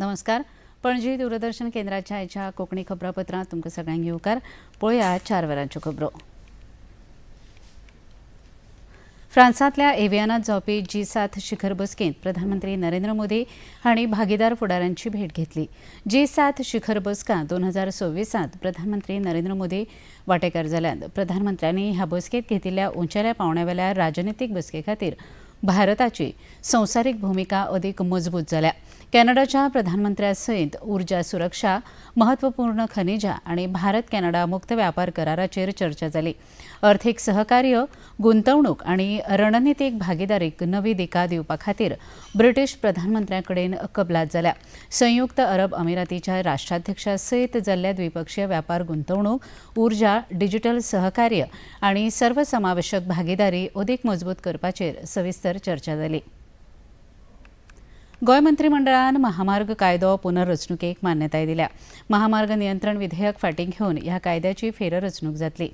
नमस्कार. पणजी दूरदर्शन केंद्राच्या आयच्या कोंकणी खबरापत्रांत तुमकां सगळ्यांक येवकार. पळोवया 4 वरांच्यो खबरो. फ्रांसांतल्या एव्हियानात जावपी जी7 शिखर बसकेंत प्रधानमंत्री नरेंद्र मोदी हांणी भागीदार फुडाऱ्यांची भेट घेतली. जी7 शिखर बसका 2026 प्रधानमंत्री नरेंद्र मोदी वांटेकार जाल्यात. प्रधानमंत्र्यांनी ह्या बसकेंत घेतिल्ल्या उंचेल्या पांवड्यावेल्या राजनितीक बसके खातीर भारताची संवसारीक भुमिका अदीक मजबूत जाल्या. कॅनडाच्या प्रधानमंत्र्या सयत उर्जा सुरक्षा, महत्वपूर्ण खनिजां आनी भारत कॅनडा मुक्त व्यापार कराराचेर चर्चा जाली. अर्थीक सहकार्य, गुंतवणूक आनी रणनितीक भागीदारीक नवी दिका दिवपा खातीर ब्रिटीश प्रधानमंत्र्या कडेन कबलात जाल्या. संयुक्त अरब अमिरातीच्या राष्ट्राध्यक्षा सयत जाल्ल्या द्विपक्षीय व्यापार, गुंतवणूक, उर्जा, डिजिटल सहकार्य आनी सर्वसमावेशक भागीदारी अदीक मजबूत करपाचेर सविस्तर चर्चा जाली. गोंय मंत्रिमंडळान महामार्ग कायदो पुनर्रचणुकेक मान्यताय दिल्या. महामार्ग नियंत्रण विधेयक फाटीं घेवन ह्या कायद्याची फेररचणूक जातली.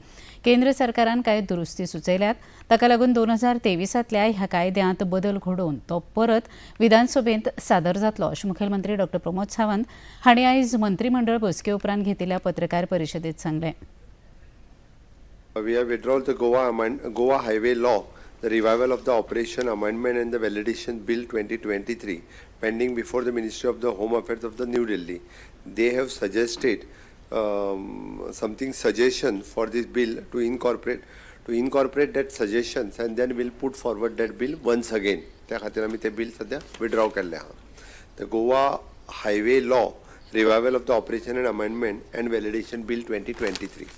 केंद्र सरकारान कांय दुरुस्ती सुचयल्यात. ताका लागून 2023तल्या ह्या कायद्यांत बदल घडोवन तो परत विधानसभेंत सादर जातलो, अशें मुखेलमंत्री डॉ प्रमोद सावंत हांणी आयज मंत्रिमंडळ बसके उपरांत घेतिल्ल्या पत्रकार परिशदेंत सांगलें. We have withdrawn the Goa Highway Law, the Revival of the Operation Amendment and the Validation Bill 2023, pending before the Ministry of the Home Affairs of the New Delhi. They have suggested something suggestion for this bill to incorporate that suggestions and then we'll put forward that bill once again. त्या खातीर आमी ते bill सध्या withdraw केल्लें आहा. The Goa Highway Law, Revival of the Operation and Amendment and Validation Bill 2023.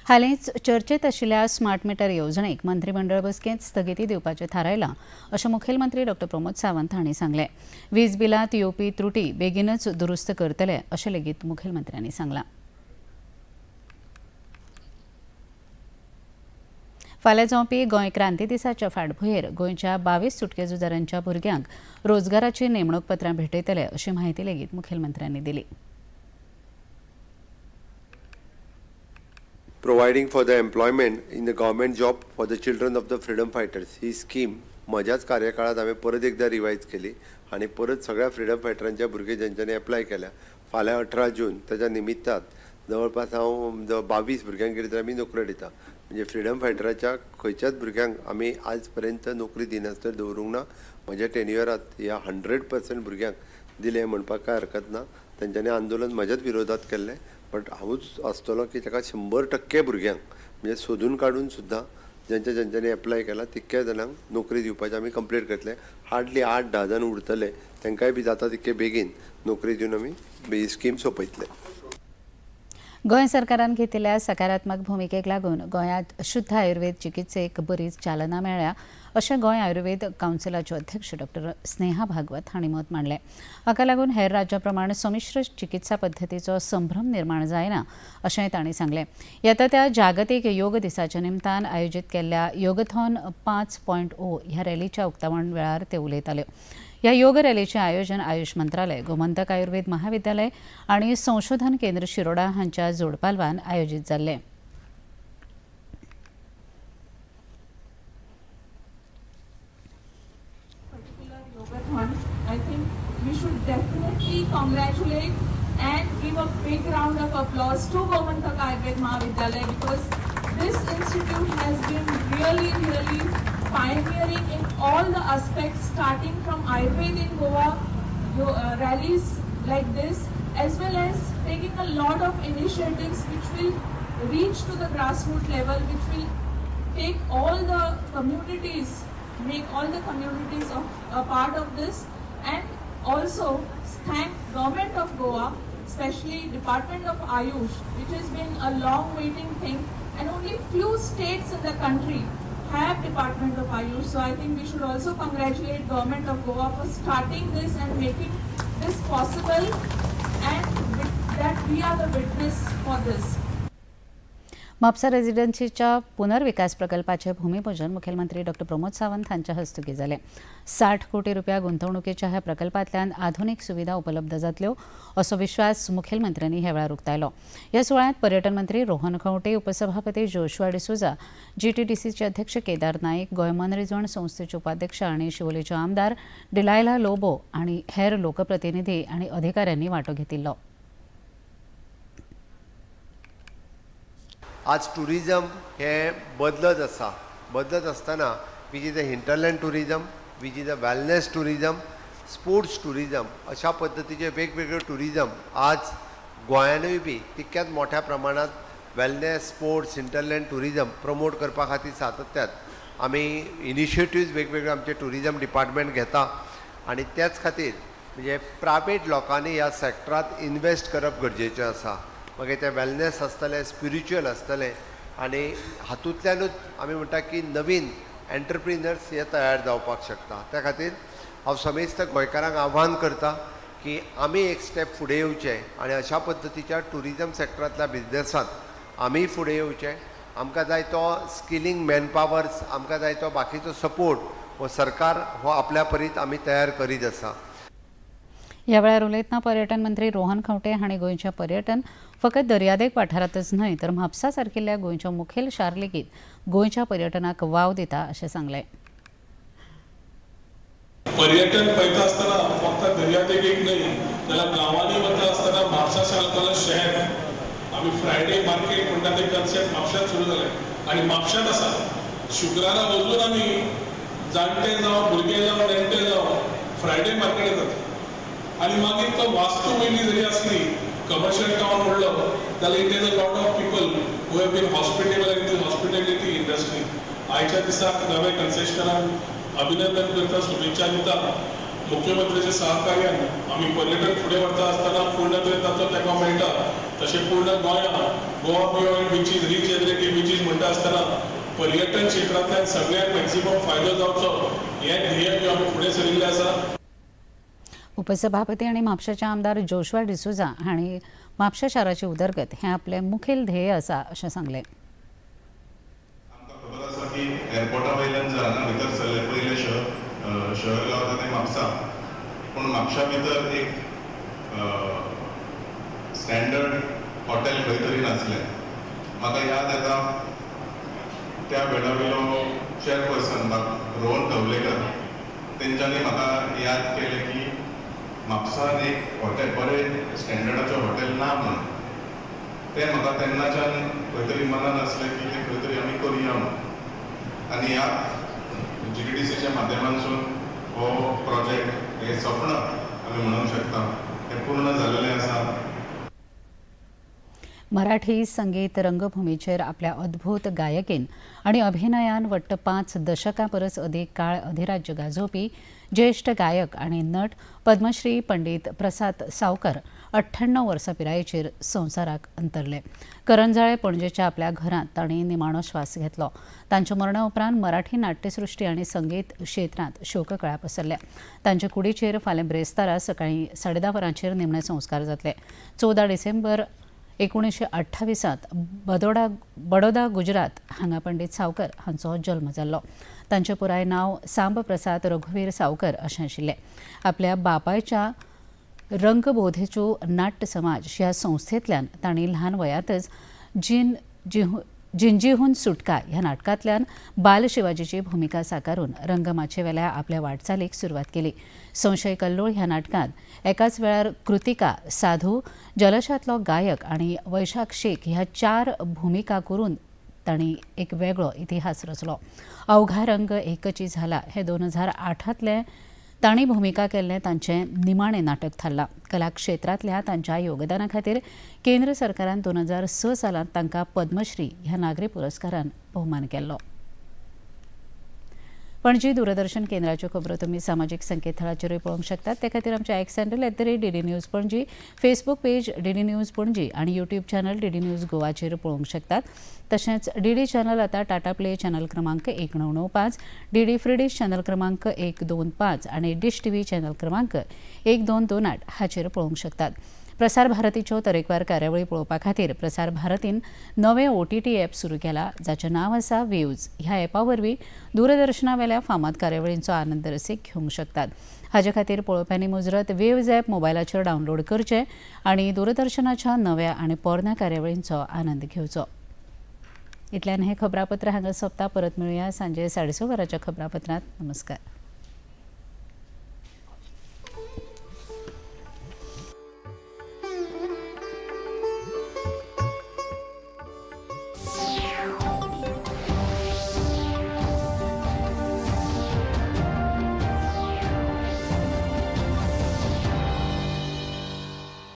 हालींच चर्चेत आशिल्ल्या स्मार्ट मिटर येवजणेक मंत्रिमंडळ बसकेंत स्थगिती दिवपाचें थारायलां, अशें मुखेलमंत्री डॉ प्रमोद सावंत हांणी सांगलें. वीज बिलांत येवपी त्रुटी बेगीनच दुरुस्त करतले, अशें लेगीत मुखेलमंत्र्यांनी सांगलां. फाल्यां जावपी गोंय क्रांती दिसाच्या फाटभुंयेर गोंयच्या 22 सुटके झुजाऱ्यांच्या भुरग्यांक रोजगाराची नेमणूक पत्रां भेटयतले, अशी म्हायती लेगीत मुखेलमंत्र्यांनी दिली. Providing for the employment in the government job for the children of the freedom fighters. He scheme म्हज्याच कार्यकाळात हांवें परत एकदा रिवायज केली आनी परत सगळ्या फ्रिडम फायटरांच्या भुरगे ज्यांच्यांनी एप्लाय केल्या, फाल्यां 18 जून ताच्या निमित्तान जवळपास हांव 22 भुरग्यांक कितें तरी आमी नोकऱ्यो दिता. म्हणजे फ्रिडम फायटराच्या खंयच्याच भुरग्यांक आमी आज पर्यंत नोकरी दिनासतना दवरूंक ना. म्हज्या टेन्युअरात ह्या 100% भुरग्यांक दिले म्हणपाक कांय हरकत ना. तेंच्यांनी आंदोलन म्हज्याच विरोधात केल्लें, बट हांवूच आसतलो की ताका 100% भुरग्यांक म्हणजे सोदून काडून सुद्दां ज्यांच्या ज्यांच्यांनी एप्लाय केला तितक्या जाणांक नोकरी दिवपाची आमी कंप्लीट करतले. हार्डली 8-10 जाण उरतले, तांकांय बी जाता तितके बेगीन नोकरी दिवन आमी ही स्कीम सोंपयतले. गोंय सरकारान घेतिल्ल्या सकारात्मक भुमिकेक लागून गोंयांत शुद्ध आयुर्वेद चिकित्सेक बरीच चालना मेळ्ळ्या, अशें गोंय आयुर्वेद कावन्सिलाच्यो अध्यक्ष डॉ स्नेहा भागवत हांणी मत मांडलें. हाका लागून हेर राज्यां प्रमाण संमिश्र चिकित्सा पद्दतीचो संभ्रम निर्माण जायना, अशेंय तांणी सांगलें. येता त्या जागतीक योग दिसाच्या निमतान आयोजीत केल्ल्या योगथॉन 5.0 ह्या रॅलीच्या उक्तावण वेळार ते उलयताले. ह्या योग रॅलीचें आयोजन आयुष मंत्रालय, गोमंतक आयुर्वेद महाविद्यालय आनी संशोधन केंद्र शिरोडा हांच्या जोडपालवान आयोजीत जाल्लें. Particular yogathon, I think we should definitely congratulate and give a big round of applause to Gomantak Ayurved Mahavidyalaya, because this institute has been really, really pioneering in all the aspects, starting from Ayurveda in Goa, rallies like this, as well as taking a lot of initiatives which will reach to the grassroots level, which will take all the communities, make all the communities of a part of this, and also thank Government of Goa, especially Department of Ayush, which has been a long waiting thing, and only few states in the country have Department of Ayush. So I think we should also congratulate Government of Goa for starting this and making this possible, and that we are the witness for this. Mapusa रेजिडन्सीच्या पुनर्विकास प्रकल्पाचें भूमिपूजन मुखेलमंत्री डॉ प्रमोद सावंत हांच्या हस्तुकीं जालें. 60 कोटी रुपया गुंतवणुकीच्या ह्या प्रकल्पांतल्यान आधुनीक सुविधा उपलब्ध जातल्यो असो विश्वास मुखेलमंत्र्यांनी ह्या वेळार उक्तायलो. ह्या सुवाळ्यांत पर्यटन मंत्री रोहन खंवटे, उपसभापती जोशुआ डिसोजा, जीटीडीसीचे अध्यक्ष केदार नाईक, गोंय मनरिजवण संस्थेचे उपाध्यक्ष आणि शिवोलेचे आमदार डिलायला लोबो आणि हेर लोकप्रतिनिधी आणि अधिकाऱ्यांनी वांटो घेतिल्लो. आज टुरिजम हें बदलत आसा. बदलत आसतना which is a hinterland tourism, which is a wellness tourism, sports tourism, अशा पद्दतीचे वेगवेगळे टुरिजम आज गोंयानूय बी तितक्याच मोठ्या प्रमाणात wellness, sports, hinterland tourism promote करपा खातीर सातत्यात आमी इनिशिएटिव्ज वेगवेगळे आमचे टुरिजम डिपार्टमेंट घेता आनी त्याच खातीर म्हणजे प्रायवेट लोकांनी ह्या सॅक्टरांत इनवेस्ट करप गरजेचें आसा. मागीर तें वेलनेस आसतलें, स्पिरिच्युअल आसतलें आनी हातूंतल्यानूच आमी म्हणटा की नवीन एंटरप्रिनर्स हे तयार जावपाक शकता. त्या खातीर हांव समेस्त गोंयकारांक आव्हान करता की आमी एक स्टेप फुडें येवचें आनी अशा पद्दतीच्या टुरिजम सॅक्टरांतल्या बिजनसांत आमी फुडें येवचें. आमकां जाय तो स्किलिंग मॅनपावर्स, आमकां जाय तो बाकीचो सपोर्ट हो सरकार हो आपल्या परीत आमी तयार करीत आसा. ह्या वेळार उलयतना पर्यटन मंत्री रोहन खंवटे हांणी गोंयचें पर्यटन फकत दर्यादेग वाठारांतच न्हय तर म्हापसा सारकिल्ल्या गोंयच्या मुखेल शार लेगीत गोंयच्या पर्यटनाक वाव दिता अशें सांगलें. पर्यटन पळयता आसतना फक्त दर्यादेगेक न्हय जाल्यार गांवांनी वता आसतना म्हापसा सारकेलें शहर, आमी फ्रायडे मार्केट म्हणटा ते कन्सेप्ट म्हापशांत सुरू जालें आनी म्हापशांत आसा. शुक्रारा वचून आमी जाणटे जावं, भुरगे जावं, नेणटे जावं, फ्रायडे मार्केट जाता. आनी मागीर तो वास्तू वयली जरी आसली, कमर्शियल टावन म्हणलो जाल्यार it is a lot of people who have been hospitable in the hospitality industry. आयच्या दिसाक नवे कन्सेशनरांक अभिनंदन करता, शुभेच्छा दिता. मुख्यमंत्र्याच्या सहकार्यान आमी पर्यटन फुडें व्हरता आसतना पूर्ण ताचो तेंको मेळटा. तशें पूर्ण गोंया गोवा बियॉन्ड बिचीज, रिजनरेटीव बिचीज म्हणटा आसतना पर्यटन क्षेत्रांतल्यान सगळ्यांक मॅक्सिमम फायदो जावचो हें ध्येय घेवन आमी फुडें सरिल्लें आसा. उपसभापती आनी म्हापशाचे आमदार जोशुआ डिसोजा हांणी म्हापशा शाराची उदरगत हें आपलें मुखेल ध्येय आसा अशें सांगलें. आमकां खबर आसा की एअरपोर्टा वयल्यान जर हांगा भितर सरले, पयलें शहर गावता तें म्हापसा. पूण म्हापशा भितर एक स्टँडर्ड हॉटेल खंय तरी नासलें. म्हाका याद येता, त्या वेळा वयलो चेअरपर्सन रोहन खवलेकर, तेंच्यांनी म्हाका याद केलें की म्हापसान एक हॉटेल, बरें स्टँडर्डाचें हॉटेल ना म्हणून. तें म्हाका तेन्नाच्यान खंय तरी मनान आसलें की तें खंय तरी आमी करुया म्हणून. आनी ह्या जीटीडीसीच्या माध्यमांतसून हो प्रोजेक्ट, हें सपन आमी म्हणूंक शकता, हें पूर्ण जाल्लें आसा. मराठी संगीत रंगभूमीचेर आपल्या अद्भूत गायकीन आनी अभिनयान वट्ट 5 दशकां परस अदीक काळ अधिराज्य गाजोवपी ज्येश्ठ गायक आनी नट पद्मश्री पंडित प्रसाद सावकर 98 वर्सां पिरायेचेर संवसाराक अंतरले. करंजाळे पणजेच्या आपल्या घरांत तांणी निमाणो श्वास घेतलो. तांच्या मरणा उपरांत मराठी नाट्यसृश्टी आनी संगीत क्षेत्रांत शोककळा पसरल्या. तांच्या कुडीचेर फाल्यां ब्रेस्तारा सकाळीं 10:30 वरांचेर निमणे संस्कार जातले. 14 डिसेंबर 1928त बदोडा बडोदा, गुजरात हांगा पंडित सावकर हांचो जल्म जाल्लो. तांचें पुराय नांव सांबप्रसाद रघुवीर सावकर अशें आशिल्लें. आपल्या बापायच्या रंगबोधेचो नाट्य समाज ह्या संस्थेंतल्यान तांणी ल्हान वयांतच जिंजीहून सुटका ह्या नाटकांतल्यान बाल शिवाजीची भुमिका साकारून रंगमाचयेवेल्या आपल्या वाटचालीक सुरवात केली. संशय कल्लोळ ह्या नाटकांत एकाच वेळार कृतिका, साधू, जलशांतलो गायक आनी वैशाख शेख ह्या चार भुमिका करून तांणी एक वेगळो इतिहास रचलो. अवघा रंग एकची झाला हे 2008तलें तांणी भुमिका केल्लें तांचें निमाणें नाटक थारलां. कला क्षेत्रांतल्या तांच्या योगदाना खातीर केंद्र सरकारान 2006 सालांत तांकां पद्मश्री ह्या नागरी पुरस्कारान भोवमान केल्लो. पणजी दूरदर्शन केंद्राच्यो खबरो तुमी सामाजीक संकेतथळाचेरूय पळोवंक शकतात. ते खातीर आमच्या x handle @DDNews Panaji, Facebook page DD news Panaji आनी युट्यूब चॅनल डीडी न्यूज गोवाचेर पळोवंक शकतात. तशेंच डीडी चॅनल आतां टाटा प्ले चॅनल क्रमांक 1995, डीडी फ्री डिश चॅनल क्रमांक 125 आनी डिश टीव्ही चॅनल क्रमांक 1228 हाचेर पळोवंक शकतात. प्रसार भारतीच्यो तरेकवार कार्यावळी पळोवपा खातीर प्रसार भारतीन नवें ओटीटी ॲप सुरू केला, जाचें नांव आसा वेव्ज. ह्या ॲपा वरवीं दूरदर्शनावेल्या फामाद कार्यावळींचो आनंद रसीक घेवंक शकतात. हाजे खातीर पळोवप्यांनी मुजरत वेव्ज ॲप मोबायलाचेर डावनलोड करचें आनी दूरदर्शनाच्या नव्या आनी पोरण्या कार्यावळींचो आनंद घेवचो. इतल्यान हें खबरापत्र हांगा सोंपता. परत मेळुया सांजे 6:30 वरांच्या खबरापत्रांत. नमस्कार.